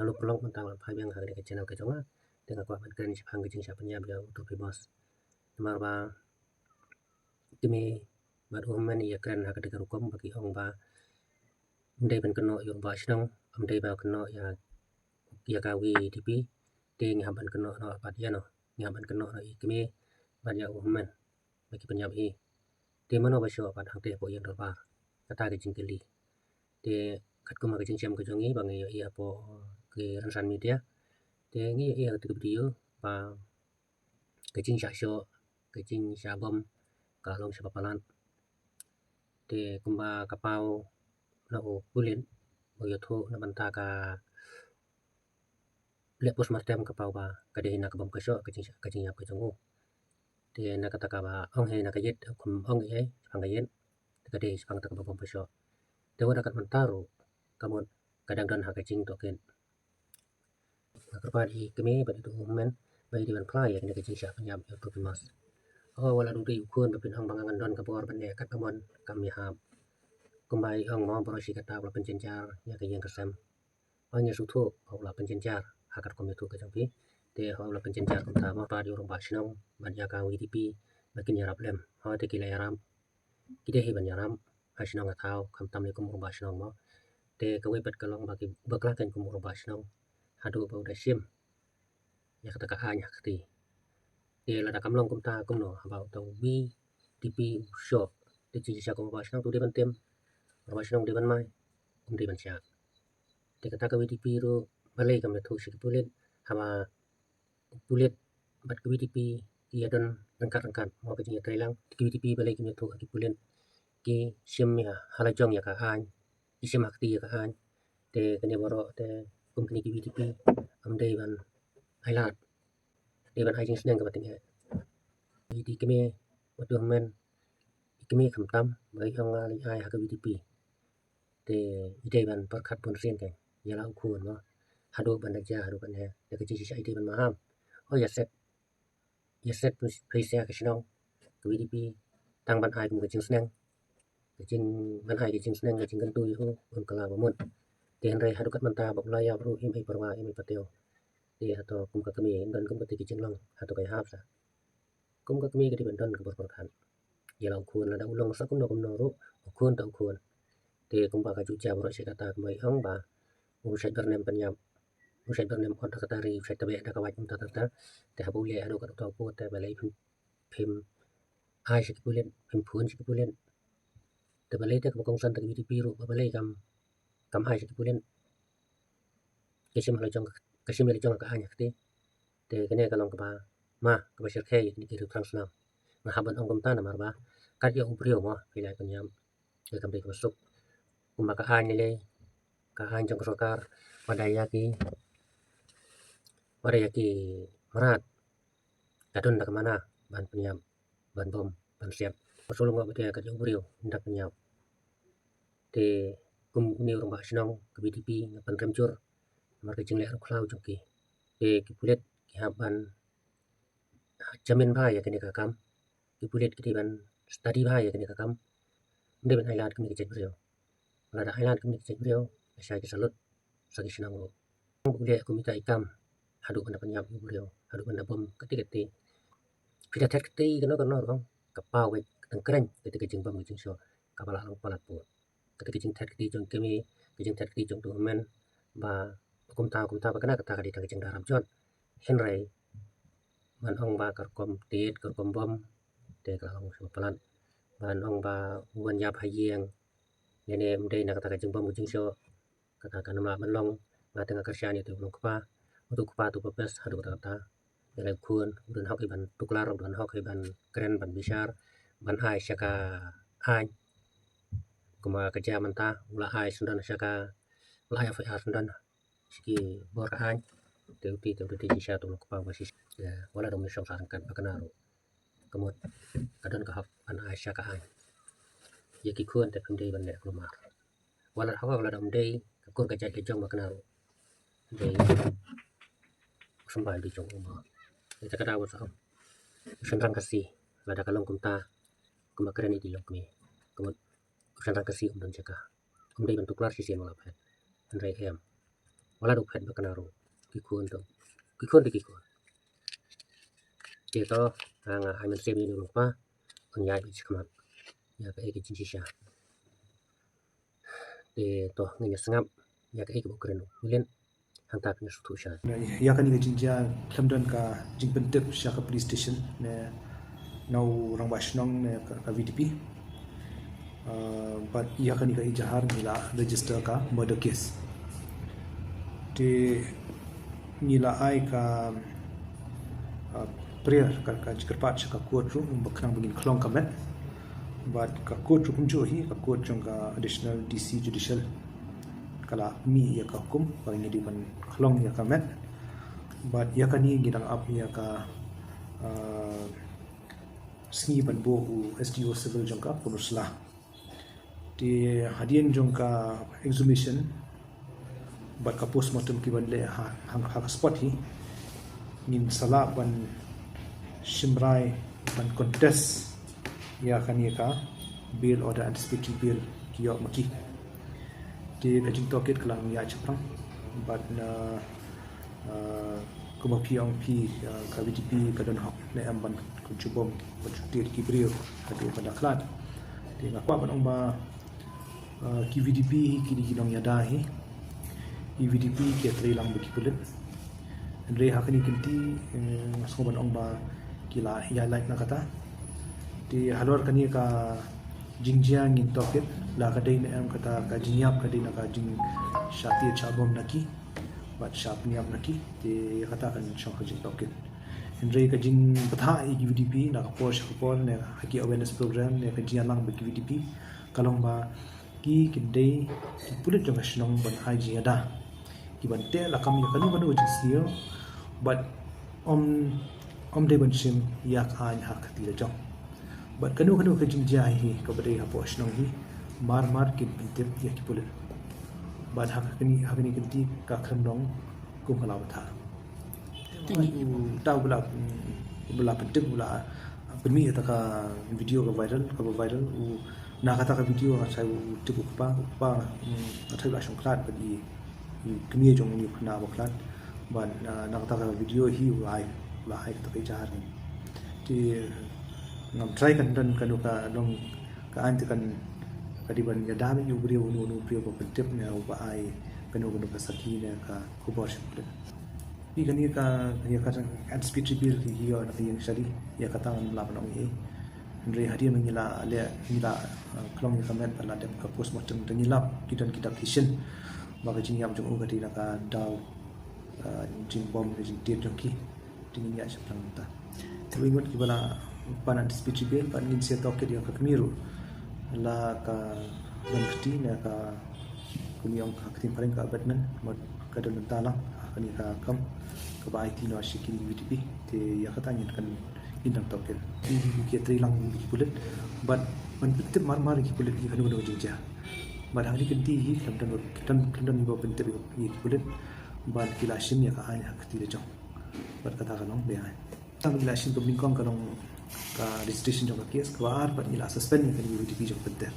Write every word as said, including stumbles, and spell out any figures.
Naduh pynlong mynta ba la phai biang ha kane ka channel ka jong nga, te nga kwah ban kren shaphang ka jingshah pynïap ïa u Toby Moss. Namar ba kmie bad u hynmen ïa kren ha kata ka rukom ba ki ong ba ym dei ban kynnoh ïa u rangbah shnong, ym dei ban kynnoh ïa, ïa ka VDP, te ngi hap ban kynnoh noh bad ïano, ngi hap ban kynnoh noh ïa kmie bad ïa u hynmen ba ki pynïap hi. Te mano ba shoh pat hangtei hapoh ïing dorbar? Kata ka jingkylli. Te katkum ka jingshem ka jong ngi ba ngi ïohi hapoh ki rynsan media, te ngi ïohi ha kata ka video ba ka jingshah shoh, ka jingshah bom ka long shibun palat. Te kumba ka paw na u pulit ba ïathuh na bynta ka leh postmortem ka paw ba ka dei na ka bom ka shoh ka jing, ka jingïap ka jong u. Te na kata kaba ong hi na ka ïit, kum ong hi shaphang ka ïit, te ka dei shaphang kata kaba bom ka shoh. Te wat la kat mynta ruh ka mut ka dang don ha ka jingtohkit. Nga kyrpad ïa i kmie bad ïa u hynmen ba i dei ban phla ïa kane ka jingshah pynïap ïa u Toby Moss. Oh, wat la dei u khun ba phin ong ba ngan don ka bor ban leh katba mon, kam ïahap. Kumba i ong mo, baroh shi katta u la pynjynjar ïa ka ïing ka sem. Ong ïa sngewthuh ba u la pynjynjar ha ka rukom ïathuh ka jong phi. Te ha u la pynjynjar kumta mo, bad ïa u rangbah shnong bad ïa ka VDP ba kin ïarap lem. Hooid, te ki la ïarap. Ki dei hi ban ïarap ha shnong ha thaw, khamtam lei kum u rangbah shnong mo. Te kawei pat ka long ba ki bakla keiñ kum u rangbah shnong haduh ba u da shim ïa kata ka aiñ ha kti. Te lada kam long kumta kumno haba uta u VDP u shoh? Te jingshisha kum u rangbah shnong te u dei ban tim, u rangbah shnong u dei ban mai, um dei ban shah. Te kata ka VDP ruh balei kam ïathuh sha ki pulit, haba u pulit bad ka VDP ki ïadon ryngkat ryngkat, mo, ka jingïatreilang. Te ki VDP balei kim ïathuh ha ki pulit? Ki shim ïa ha la jong ïa ka aiñ, ki shim ha kti ïa ka aiñ. Te kane baroh te kum kine ki VDP ym dei ban ai lad, dei ban ai jingsneng kaba tyngeh. I dei kmie, wat u hynmen, i kmie khamtam ba i ong nga leit ai ha ka VDP. Te i dei ban pyrkhat bunsien keiñ ïa la u khun mo, haduh ban da jia, haduh ban heh. Te ka jingshisha i dei ban maham. Oh, ïa set, ïa set phi sha ka shnong, ka VDP, tang ban ai kum ka jingsneng, ka jing, ban ai ka jingsneng, ka jingkyntu ïa u, un kylla ba mut. Te hynrei haduh kat mynta ba u la ïap ruh, im ai pyrwa, im ai patio. Te hato kum ka kmie don kum kata ki jinglong, hato ka ïahap sa? Kum ka kmie ka dei ban don ka bor pyrkhat ïa la u khun, lada u long sa kumno kumno ruh, u khun te u khun. Te kumba ka ju jia baroh shi katta kumba i ong ba u shait byrnem pynïap, u shait byrnem ot da ka tari, u shait tbeh da ka wait, kumta ter ter. Te haba u leh haduh kat uta u pud, te balei phim, phim ai sha ki pulit, phim phone sha ki pulit? Te balei te kaba kongsan te ka VDP ruh ba balei kam, kam ai sha ki pulit? Ka shim ha la jong, ka shim ha la jong ka aiñ ha kti. Te kane ka long kaba ma, kaba shyrkhei ïa kine ki riew thrang snam. Nga hap ban ong kumta namar ba kat ïa u briew mo phi la pynïap, te kam dei kaba suk. Kumba ka aiñ lei lei, ka aiñ jong ka sorkar, wat da ïa ki, wat da ïa ki mrad, ka don da ka mana ban pynïap, ban bom, ban siat. Ka shu long ba te kat ïa u briew ynda pynïap. Te kum une u rangbah shnong ka VDP nga pynrem jur namar ka jingleh rukhlaw jong ki. Te ki pulit ki hap ban jamin bha ïa kane ka kam. Ki pulit ki dei ban study bha ïa kane ka kam. Ym dei ban ai lad kumne ki jait briew. Lada ai lad kumne ki jait briew, lashai ki sa lut sa ki shnong ruh. Ba u leh kum ita i kam haduh ban da pynïap ïa u briew, haduh ban da bom kati kati. Phi da thet kti kano kano ruh, ka paw ka dang kren kata ka jingbom ka jingshoh kaba la long palat pud. Kata ka jingthet kti jong kmie, ka jingthet kti jong uto u hynmen ba kumta kumta ba kane kata ka dei tang ka jingdarap jot. Hynrei ban ong ba ka rukom tied, ka rukom bom, te ka long shibun palat. Ban ong ba u wan ïap ha ïing, lane ym dei na kata ka jingbom ka jingshoh, kata kam lah ban long. Nga te nga kyrshan ïa uto u nongkpa, uto u kpa, uto u papes haduh katta katta. Ïa la u khun u don hok hi ban tuklar, u don hok hi ban kren, ban bishar, ban ai sha ka aiñ. Kumba ka jia mynta, u la ai syndon sha ka, u la ai FIR syndon sha ki bor ka aiñ. Te uti te uti shisha, uto u nongkpa uba shisha. Ïa, wat la dang ym shong sah ryngkat ba kane ruh, ka mut ka don ka hok ban ai sha ka aiñ. Ïa ki khun te phim dei ban leh kulmar. Wat la, wat la dang ym dei ka kur ka jait ka jong ba kane ruh, dei u symbai dei jong u mo. Ïa kata ka daw ba sa ong u shynrang Khasi, lada ka long kumta, kumba kren ïa ki longkmie, ka mut u shynrang Khasi um don jaka. Ym dei ban tuklar shisien, wat la phet. Hynrei em, Wat la duk phet ba kane ruh ki khun to, ki khun te ki khun. Te to, nga ai mynsiem ïa u nongpa un ïaid beit shakhmat ïa kaei ka jingshisha. Te to, ngin ïa sngap ïa kaei kaba u kren u Milen. Hangta phin ïa sngewthuh shai. Ïa kane ka jingjia khlem don ka jingpyntip sha ka police station ne na u rangbah shnong ne ka, ka VDP. Uh, bad ïa kane ka ejahar ngi la register ka murder case. Te ngi la ai ka, uh, prayer, ka, ka jingkyrpad sha ka court ruh ba khnang ba ngin khlong ka met. Bad ka court ruh kumjuh hi, ka court jong ka Additional DC Judicial ka la mih ïa ka hukum ba ngi dei ban khlong ïa ka met. Bad ïa kane ngi dang ap ïa ka, uh, sngi ban buh u SDO Civil jong ka Pynursla. Te hadien jong ka exhumation bad ka postmortem ki ban leh ha, ha, ha ka spot hi, ngin sa lah ban shim rai ban contest ïa kane ka bail order, anticipatory bail ki ïoh ma ki. Te ka jingtohkit ka la ïaid shaphrang bad na, uh, kumba phi ong phi, uh, ka VDP ka don hok ne em ban kyntiew bom, ban kyntiew ki briew haduh ban da khlad. Te nga kwah ban ong ba, uh, ki VDP ki dei ki nongïada hi. Ki VDP ki trei lang bad ki pulit. Hynrei ha kane ka kynti, eh, nga sngew ban ong ba ki la ïaid lait na kata. Te halor kane ka jingjia ngin tohkit, la ka dei ne em kata ka jingïap ka dei na ka jingshah tied shah bom na ki bad shah pynïap na ki, te kata kan shong ha ka jingtohkit. Hynrei ka jingbthah ïa ki VDP na ka por sha ka por ne ha ki awareness program ne ka jingïalang bad ki VDP ka long ba ki, ki dei ki pulit jong ka shnong ban ai jingïada, ki ban teh lakam ïa kano kano ka jingsniew bad ym, ym dei ban shim ïa ka aiñ ha ka kti la jong. Bad kano kano ka jingjia hi kaba dei hapoh shnong hi, mar mar kin pyntip ïa ki pulit. Bad ha kane, ha kane ka kynti ka khlem long kum ka la bthah. Uta u ba la, u ba la pyntip, u ba la pynmih ïa kata ka video ka viral, kaba viral, u na kata ka video nga tharai u tip u kpa, u kpa, mm, nga tharai u la shong khlad bad i, i kmie jong une u khynnah ba khlad. Bad, ah, na kata ka video hi u la ai, u la ai kata ka ejahar hi. Te ngam tharai kan don kano ka long ka aiñ te kan, ka dei ban ïada ïa u briew, uno uno u briew ba pyntip ne uba ai kano kano ka sakhi ne ka khubor sha pulit. Phi, kane ka, ïa ka anticipatory bail ki ïoh na ka ïing shari, ïa kata ngam lah ban ong ei. Hynrei hadien ba ngi la leh, ngi la, uh, khlong ïa ka met bad la dep ka postmortem, te ngi lap ki don ki dak ki shin ba ka jingïap jong u ka dei na ka daw, uh, jingbom, ka jingtied jong ki. Te ngin ïaid shaphrang mynta. Te wei ngut kiba la pan anticipatory bail bad ngin sa tohkit ïa ka kmie ruh. La ka don kti ne ka, kum ïa ong ha ka ktien phareng ka abetment, mut ka don bynta lang ha kane ka kam kaba aiti noh sha ki VDP. Te ïa kata ngin kan, ngin dang tohkit. Ki, ki trei lang ki pulit bad ban pyntip mar mar ki pulit ïa kano kano ka jingjia. Bad ha kane ka kynti hi khlem don, khlem, khlem don kiba pyntip ïa ki pulit bad ki la shim ïa ka aiñ ha ka kti la jong. Bad kata ka long beaiñ. Tang ngi la shim ka nyngkong ka long ka registration jong ka case, kaba ar bad ngi la suspend ïa kane ka VDP jong ka Pynter.